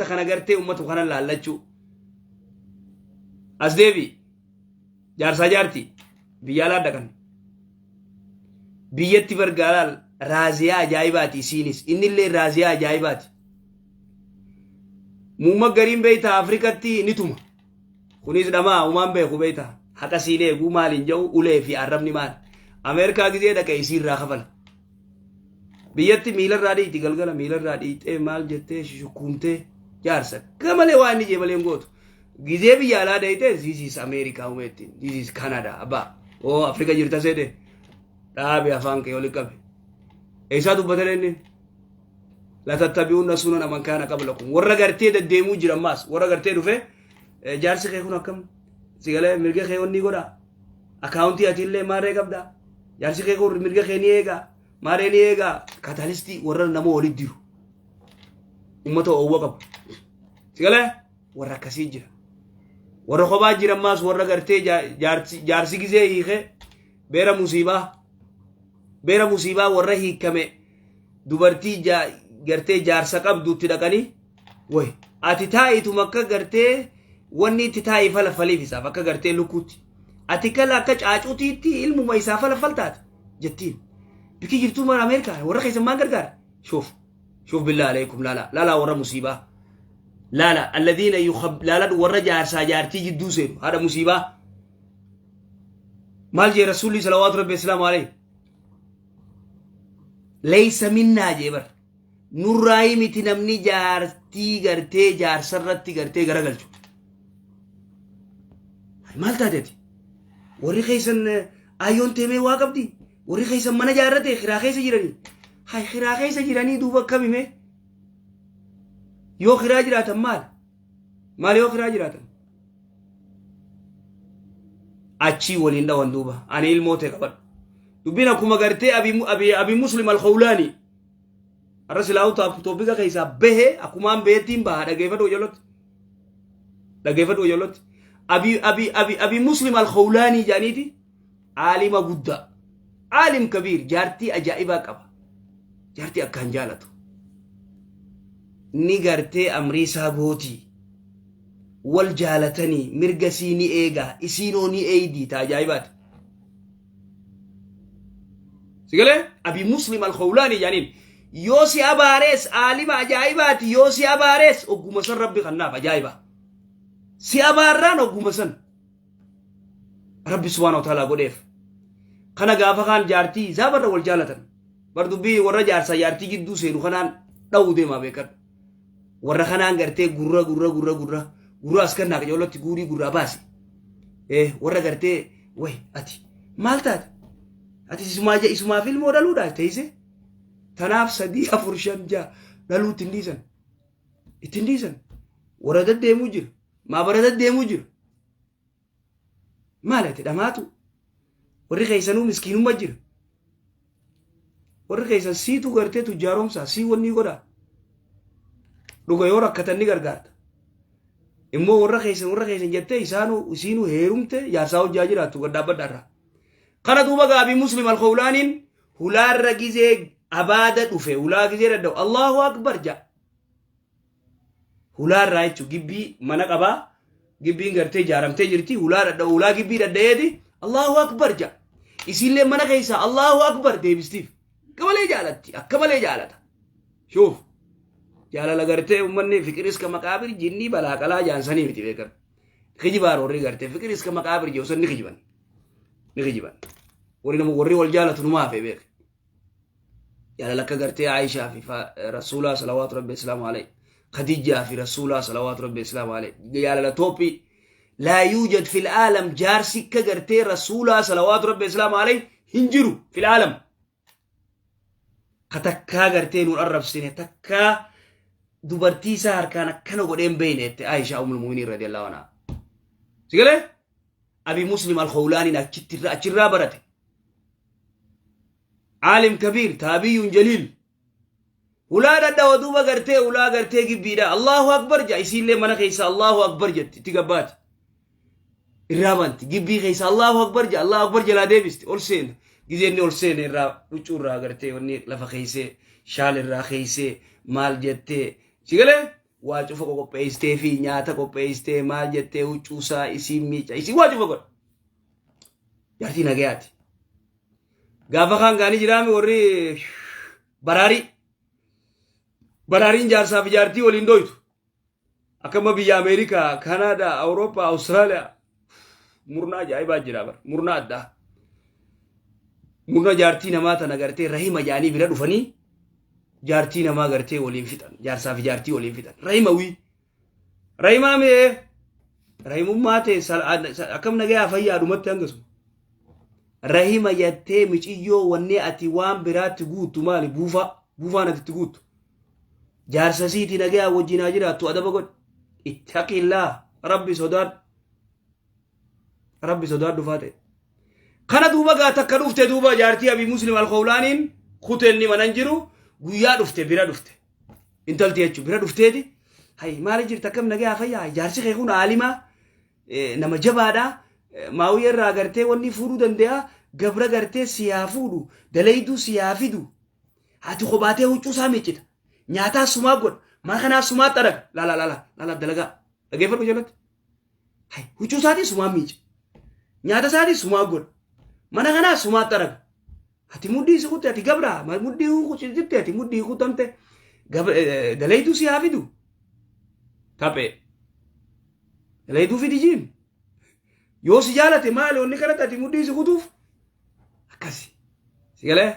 Kana gartee ummatu kana laallachuu. As deebi. Jaarsaa jaarti. Biyya alaa dhaqan. Biyyatti bargaalaal raaziyaa ajaa'ibaati isiinis. Innillee raaziyaa ajaa'ibaati. Muumma gariin beeyta Afrikatti ni tuma. Kunis dhamaa umaan beeku beeyta. Haqa siin eeguu maaliin jedhu ulee fi arrabni maal. Ameerikaa gizee dhaqe isiirraa kafala. Biyyatti miilarraa dhiiti galgala miilarraa dhiixee maal jettee shukkuumtee jaarsa gamalee waa inni jee malee hin gootu. Gizee biyya alaa deeytee this is America umeetti, this is Canada abbaa oo Afrika jirta seete dhaabi afaan kee oli qabi. Eessaa dubbatan inni? Latattabi'uunna sunana man kaana qablakum. Warra gartee deddeemuu jiran maas warra gartee dhufe jaarsi kee kun akkam sigalee mirga kee onni godha. Akaawuntii ati illee maarree qabda. Jaarsi kee kun mirga kee ni eega. Maarree ni eega. Katalistii warra nama walitti jiru. Uummata oowwa qabu. Sigalee warra akkasii jira. Warra kophaa jiran maas warra gartee jaarsi gizee hiikee beera musiibaa. Beera musiibaa warra hiikame dubartii gartee jaarsa qabduutti dhaqanii way ati taa'ituma akka gartee wanni itti taa'i falafaliif isaaf akka gartee lukkuutti. Ati kala akka caacutiitti ilmuma isaa falafal taate jettiin. Bikki jirtuu mara Ameerikaa warra keessan maal gargaara? Shuuf shuuf billaa aleekum laala laala warra musiibaa. Laala alladhiina yukhab laala warra jaarsaa jaartii jidduu seenu haadha musiibaa. Maal jee rasuulli salawaatu rabbi islaamu alayhi. Leeysa minnaa jee bar. Nurraayi miti namni jaartii gartee jaarsarratti gartee garagalchu. Maal taateeti? Warri keessan ayyoon teemee waa qabdi. Warri keessan mana jaarrate kiraa keessa jiranii. Hay kiraa keessa jiranii duuba akkamime? Yoo kiraa jiraatan maal? Maal yoo kiraa jiraatan? Achii waliin dhawan duuba. Ani ilmoo ta'e qabadhu. Dubbiin akkuma gartee abi Muslim al-Khawlaani. Har'a silaa'uu toopika keessaa bahee akkumaan baheettiin baha dhaggeeffadhu ijoolloti. Dhaggeeffadhu ijoolloti. Abi abi abi abi Muslim al-Khawlaanii jedhaniiti aalima guddaa. Aalim kabiir jaartii ajaa'ibaa qaba. Jaartii akkaan jaalatu. Ni gartee amriisaa gootii. Wal jaalatanii mirga sii ni eegaa isiinoo ni eeydii ta ajaa'ibaati. Sigalee Abi Muslim al-Khawlaani jedhaniin yoo si abaarees aalima ajaa'ibaati yoo si abaarees ogguma san rabbi kannaaf ajaa'iba. Si abaarraan ogguma san rabbi subhaanahu wa ta'ala godheef. Kana gaafa kaan jaartii isaa barra wal jaalatan. Bar dubbii warra jaarsaa jaartii gidduu seenu kanaan dha'uu deemaa beekadhu. Warra kanaan gartee gurra gurra gurra gurra gurra as kannaa qajeelatti guurii gurraa baasi. Warra gartee way ati maal taate? Ati isumaaf ilmoo dhaluudha teessee. Tanaaf 3 4 5 6 dhaluu ittiin dhiisan. Ittiin dhiisan. Warra deddeemuu jira. Maabara deddeemuu jira. Maal ati dhamaatu? Warri keessanuu miskiinummaa jira. Warri keessan siitu gartee tujjaaromsaa sii wanni godhaa. Dhuga yoo rakkatan ni gargaarta. Immoo warra keessan warra keessan jettee isaanuu isiinuu heerumte jaarsaa hojjaa jiraattu gad dhaabbadha irraa. Kana duuba gaabii Muslim al-Khawlaaniin hulaarra gizee abaada dhufe hulaa gizee dadhabu Allahu Akbar ja'a. Hulaarraa jechuun gibbii mana qabaa gibbiin gartee ijaaramtee jirti hulaa dhadha'u hulaa gibbii dhadha'eeti Allahu Akbar ja'a. Isiillee mana keessaa Allahu Akbar deebistiif. Akka malee jaalatti akka malee jaalata. Shuuf jaalala gartee uummanni fiqiris ka maqaabir jinnii balaa qalaa jaansanii miti beekan. Kijibaan warri gartee fiqiris ka maqaabir jiru san ni kijiban. Ni kijiban. Warri nama warri wal jaalatu numaa hafe beek. Jaalala akka gartee Aayishaa fi Rasuulaa salawaatu rabbi islaamu alayhi. Khadijaa fi Rasuulaa salawaatu rabbi islaamu alayhi. Jaalala toophii. Laa yuujad fil aalam jaarsi akka gartee Rasuulaa salawaatu rabbi islaamu alayhi hin jiru fil aalam. Ka takkaa gartee nuun arrabsine takkaa dubartii isaa harkaan akkana godhee hin beekne jette Aayishaa ummul mu'miniin radiyallahu anhaa. Si galee? Abi Muslim al-Khawlaaniin achirraa barate. Aalim kabiir taabiyyuun jaliil. Hulaa dhadhawa duuba gartee hulaa gartee gibbiidha. Allahu akbar jedha isiillee mana keessa Allahu akbar jetti itti gabbaati. Irraa banti gibbii keessa Allahu akbar jedha Allahu akbar jalaa deebisti ol seena. Gizee inni ol seene irraa huccuu irraa gartee wanni lafa keessee shaal irraa keessee maal jettee si galee Waa cufa qopheessitee fi nyaata qopheessitee maal jettee huccuusaa isii miica isii waa cufa godha. Jaartii nagayaati. Gaafa kaan gaanii jiraami warri baraarii. Baraariin jaarsaa fi jaartii waliin dooytu. Akkama biyya Ameerikaa, Kanaadaa, Awurooppaa, Awustiraaliyaa murna ajaa'ibaa jira bara. Murna addaa. Murna jaartii namaa tana gartee rahima jaanii bira dhufanii jaartii namaa gartee waliin fixan. Jaarsaa fi jaartii waliin fixan. Rahima wii. Rahimaa mee rahimummaa ta'e akkam nagayaa fayyaa dhumatti hangasuma. Rahima jettee miciyyoo wanni ati waan biraatti guuttu maali buufaa buufaan ati itti guuttu. Jaarsa siiti nagayaa wajjin haa jiraattu adaba godhi. Ittaqillaa rabbi sodaadhu. Rabbi sodaadhu faa ta'e. Kana duuba gaa takka dhufte duuba jaartii Abii Muslim Alkhawlaaniin kuteen manan jiru guyyaa dhufte bira dhufte. Intalti jechuun bira dhufteeti. Hay maali jirta akkam nagayaa fayyaa jaarsi kee kun aalimaa nama jabaadha. Maawiyya irraa gartee wanni fuudhuu danda'a gabra gartee si haa fuudhu dalayduu si haa fidu. Haati kophaatee huccuu isaa miiccita. Nyaataa sumaa godha. Mana kanaa sumaa xaraga. Laala laala laala dalagaa. Dhageeffadhu jalatti. Hay huccuu isaatii sumaa miica. Nyaata isaatii sumaa godha. Mana kanaa sumaa xaraga. Ati muddii si kutte ati gabra muddii kutte ati muddii kutamte dalayduu si haa fidu. Taphee. Dalayduu fidi jiin. Yoo si jaalate maali wanni kanatti ati muddii si kutuuf akkasi. Si galee?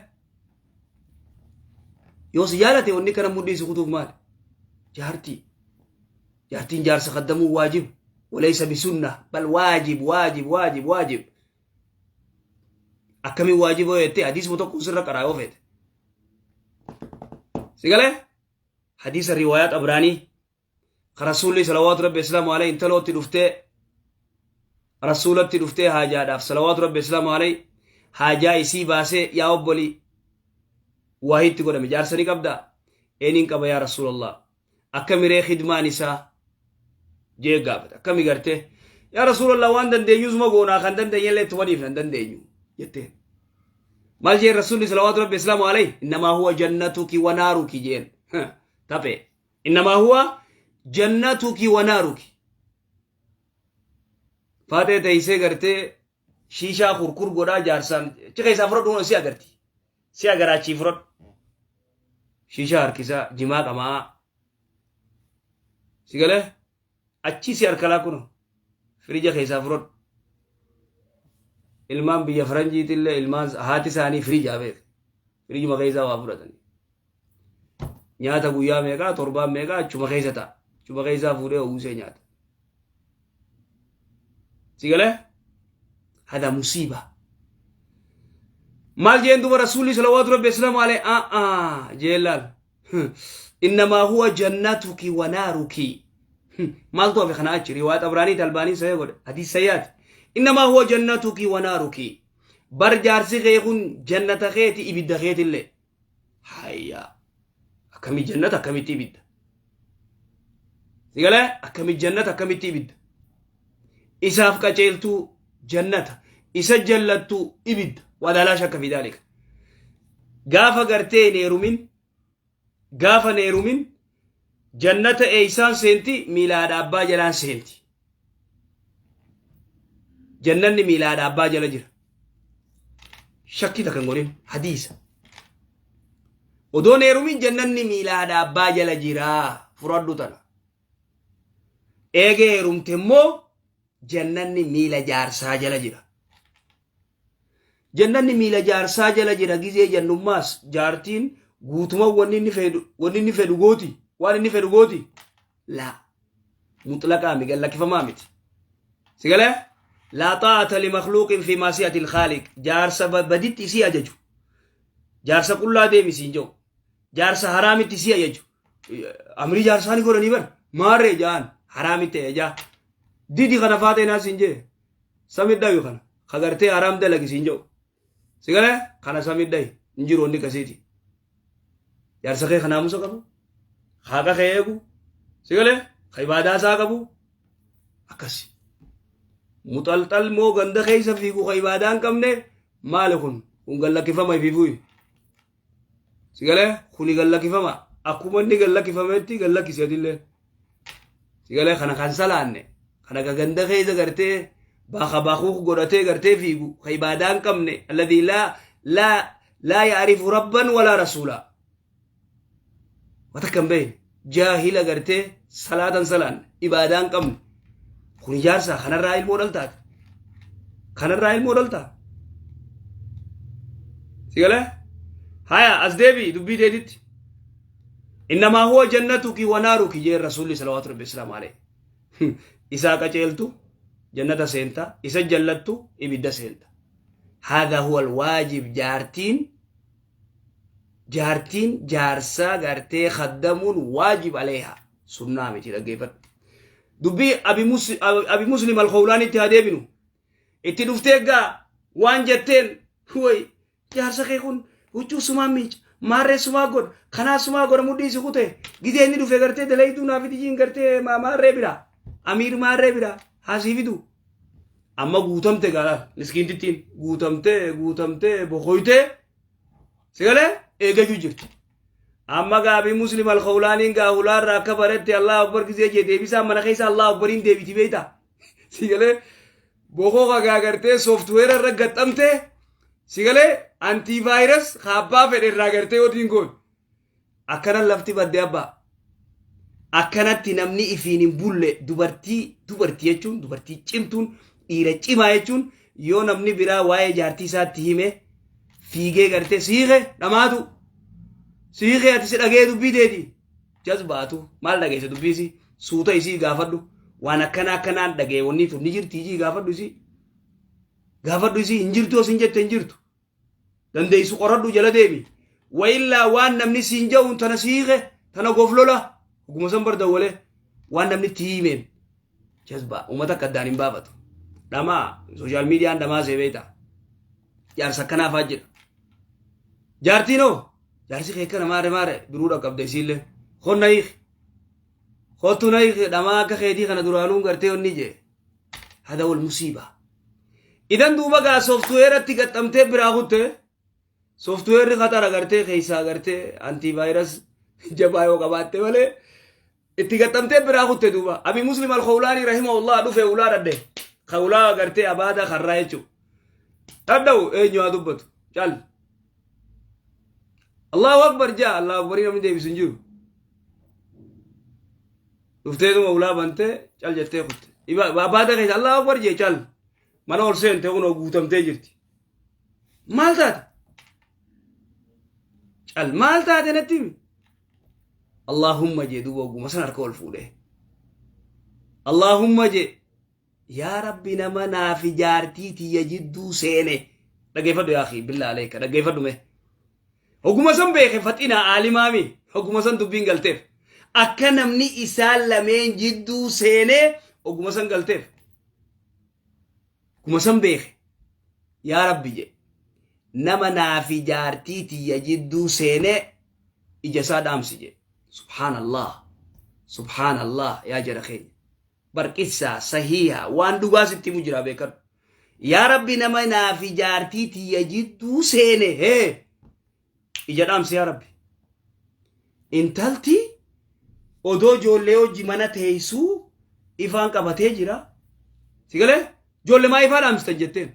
Yoo si jaalate wanni kana mudhii si kutuuf maali? Jaartii. Jaartiin jaarsa kaddamuu waajib. Walaysa bisunna bal waajib waajib waajib waajib. Akkamiin waajiba yoo jettee hadiisuma tokko sirra qaraa yoo feete. Si galee? Hadiisa riwaayaa Xabraanii ka Rasuulli salawaatu rabbi islaamu alayhi intalootti dhuftee Rasuulatti dhuftee haajaadhaaf salawaatu rabbi islaamu alayhi haajaa isii baasee yaa obbolii waahiitti godhame jaarsa ni qabdaa eeniin qaba yaa Rasuulallah akkami ree khidmaan isaa jee gaafate akkami gartee yaa Rasuulallah waan dandeenyusuma goonaa kan dandeenyellee ittuma dhiifna hin dandeenyu jetteen maal jeen Rasuulli salawaatu rabbi islaamu alayhi innamaa huwa jannatuki wa naaruki jeen taphee Innamaa huwa jannatuki wa naaruki. Faaxee teessee gartee shiishaa kurkur godhaa jaarsaan achi keessaa fudhadhu si agarti. Si agaraachii fudhadhu. Shiishaa harkisaa jimaa qama'aa. Si galee achi si harkalaa kuno firija keessaa fudhadhu. Ilmaan biyya faranjiitillee ilmaan haati isaanii firijaa beeku. Firijuma keessaa waa fudhatanii. Nyaata guyyaa meeqaa torbaan meeqaa achuma keessa ta'a. Achuma keessaa fuudhee uwwisee nyaata. Si galee? Hada musiiba. Maal jeen duba rasuulli salawaatu rabbi islaamu alayhi aa jeen laal. Innamaa huwa jannatuki wa naaruki. Maaltu hafe kana achi riwaa xabraanii albaanii sahee godhe hadiis sayyaati. Innamaa huwa jannatuki wa naaruki. Bar jaarsi kee kun jannata keeti ibidda keetillee. Hayya. Akkami jannata akkamitti ibidda? Sigalee akkami jannata akkamitti ibidda? Isaaf qaceeltuu jannata. Isa jallattuu ibidda. Wadaalaa shakka fi daalika. Gaafa gartee hin heerumin gaafa hin heerumin jannata eeysaan seenti miilaadha abbaa jalaan seenti. Jannanni miilaadha abbaa jala jira. Shakkii takka hin godhin hadiisa. Odoon heerumin jannanni miilaadha abbaa jala jira fudhadhu tana. Eegee heerumte immoo jannanni miila jaarsaa jala jira. Jannanni miila jaarsaa jala jira gizee jannummaas jaartiin guutuma wanni inni fedhu wanni inni fedhu gooti waan inni fedhu gooti laa muxlaqaa mi gallakkifamaa miti. Si galee laa xaa'ata li makhluuqin fi maasiyati lkhaaliq jaarsa baditti isii ajaju jaarsa qullaa deemi siin jedhu jaarsa haraamitti isii ajaju amrii jaarsaa ni godhanii bar maarree ja'an haraamitti ajajaa didi kana faaxee naa siin jee samidhayu kana ka gartee haraam dalagi siin jedhu si galee kana samidhayi hin jiru wanni kasiiti jaarsa kee ka naamusa qabu ka haqa kee eegu si galee ka ibaadaa isaa qabu akkasi muxalxal moo ganda keessa fiigu ka ibaadaa hin qabne maali kun kun gallakkifama ifiifuyi si galee kuni gallakkifama akkuma inni gallakkifametti gallakkisi atillee. Sigalee kana kan salaanne kana ka ganda keessa gartee baaka baakuu godhatee gartee fiigu ka ibaadaa hin qabne, alladii laa laa ya'rifu rabban walaa rasuulaa, wata kan beekne, jaahila gartee salaatan salaanne, ibaadaa hin qabne kun ijaarsa kanarraa ilmoo dhaltaati, kanarraa ilmoo dhaltaa. Sigalee haya as deebii dubbii teetitti. Innamaa huwa jannatuki wa naaruki jee Rasuulli salawaatu rabbi islaam alayhi. Isaa qaceeltu jannata seenta, isa jallattu ibidda seenta. Haadha huwa alwaajib. Jaartiin jaarsaa gartee khaddamuun waajib aleeha, sunnaa miti. Dhaggeeffadhu dubbii Abi Muslim Alkhawlaanitti haa deebinu. Itti dhuftee gaa waan jetteen, way jaarsa kee kun huccuu sumaa miica, maarree sumaa godha, kanaa sumaa godha, mudhii si kute gidee inni dhufe gartee dalayduu naaf idijiin gartee maarree biraa amiir maarree biraa haasii fidu. Amma guutamte gaalaal miskiintittiin guutamte, guutamte bokoytee sigalee eegachuu jirti. Amma gaabii Muslim Alkhawlaaniin gaa hulaarraa akka baretti Allah akbar gisee jee deebisaa mana keessa Allah akbariin deebiti beeyta. Sigalee bokoo kagaa gartee software irra gaxxamte, sigalee antivirus kaabbaa fedhe irraa gartee otiin goon akkana lafti badde abbaa. Akkanatti namni ifiin hin bulle. Dubartii, dubartii jechuun, dubartii cimtuun, dhiira cimaa jechuun yoo namni biraa waa'ee jaartii isaatti hime fiigee gartee siiqe dhamaatu siiqe ati si dhagee dubbii teeti jazbaatu maal dhageesse? Dubbiisi suuta isii gaafadhu. Waan akkana akkanaan dhagee wanni tun ni jirti ijii gaafadhu, isii gaafadhu. Isii hin jirtu yoo sin jette hin jirtu dandeessu qoradhu, jala deemi. Wayillaa waan namni siin ja'uun tana siiqe tana goflola oguma san bar dawwalee waan namni itti himeen jazbaa uummata akka addaan hin baafatu. Dhamaa social mediaan dhamaa see beektaa jaarsa akkanaafaa jira. Jaartiin hoo jaarsi kee akkana maare maare duruu dhaqqabde, isiillee honna hiiki kottu na hiiki, dhamaa akka keetii kana duraanuu gartee onni jee. Hada wal musiiba idan duuba gaa softwareatti gaxxamtee biraa kutte. Softwareri khatara gartee keessaa gartee antivirus jabaa yoo qabaatte malee itti gaxxamtee biraa kutte. Duuba Abi Muslim Alkhawlaanii rahimahullah dhufe, ulaa dhadhe, khawlaa gartee abaada karraa jechuu dhadha'u eenyu haa dubbatu cal Allahu akbar jaa. Allahu akbarii namni deebisu hin jiru. Dhufteetuma ulaa bantee cal jettee kutte. Abaada keessa Allahu akbar jee cal mana ol seente. Kunoo guutamtee jirti. Maal taate? Cal maal taate natti himi. Allahumma jee duuba oguma san harka ol fuudhee Allahumma jee, yaa Rabbi, nama naafi jaartii tiyya jidduu seene. Dhaggeeffadhu yaa akhi, billaa aleeka dhaggeeffadhu mee. Oguma san beeke faxinaa aalimaami. Oguma san dubbiin galteef akka namni isaan lameen jidduu seenee oguma san galteef, oguma san beeke. Yaa Rabbi jedhe, nama naafi jaartii tiyya jidduu seenee ija isaa dhaamsi jedhe. Subhaanallah, subhaanallah. Yaa jara keenya, barqissaa sahiiha waan dhugaa sitti himu jira, beekadhu. Yaa Rabbi, nama naafi jaartii tiyya jidduu seene hee ija dhaamsi yaa Rabbi. Intalti odoo ijoollee hojii mana teessuu ifaan qabatee jira. Si galee ijoollee maa ifaa dhaamsitan jetteen.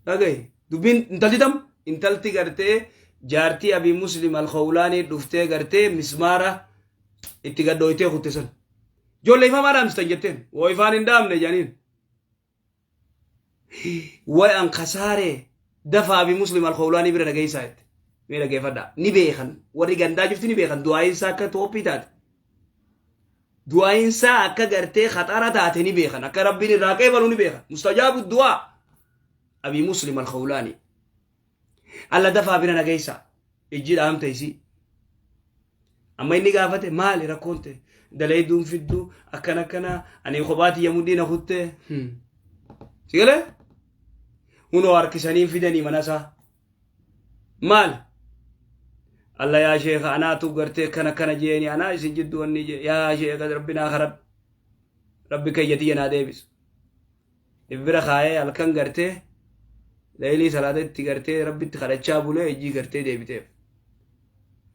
Dhagaye dubbiin intalti tam intalti gartee jaartii Abii Muslim Alkhawlaanii dhuftee gartee mismaara itti gaddooytee kutte san. Ijoollee ifaa maa dhaamsitan jetteen. Woo ifaan hin dhaamne jedhaniin. Way an kasaaree, dafaa Abii Muslim Alkhawlaanii bira dhageessaa jette. Mee dhageeffadhaa. Ni beekan, warri gandaa jirtu ni beekan du'aa'iinsaa akka toophii taate. Du'aa'iinsaa akka gartee khaxara taate ni beekan, akka Rabbiin irraa qeebalu ni beekan. Mustajaabu du'aa Abii Muslim Alkhawlaanii. Alla dafaa bira nageessaa. Ijji dhaamte isii. Amma inni gaafate, maali rakkoon ta'e? Daleeyduun fiddu akkana akkana, ani kophaati yamudhii na kutte. Si galee? Hunoo harkisanii fidanii mana isaa. Maal? Alla yaa sheeka, anaatu gartee akkana akkana jeeni, anaa isin jidduu wanni jee, yaa sheeka Rabbi naa kadhadhu. Rabbi keeyyatiyya naa deebisu. Bira kaayee halkan gartee leeylii salaata itti gartee Rabbitti kadhachaa bulee ijji gartee deebiteef.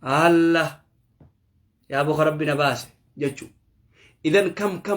Alla yaa boka Rabbi na baase jechuu. Idan kam kam.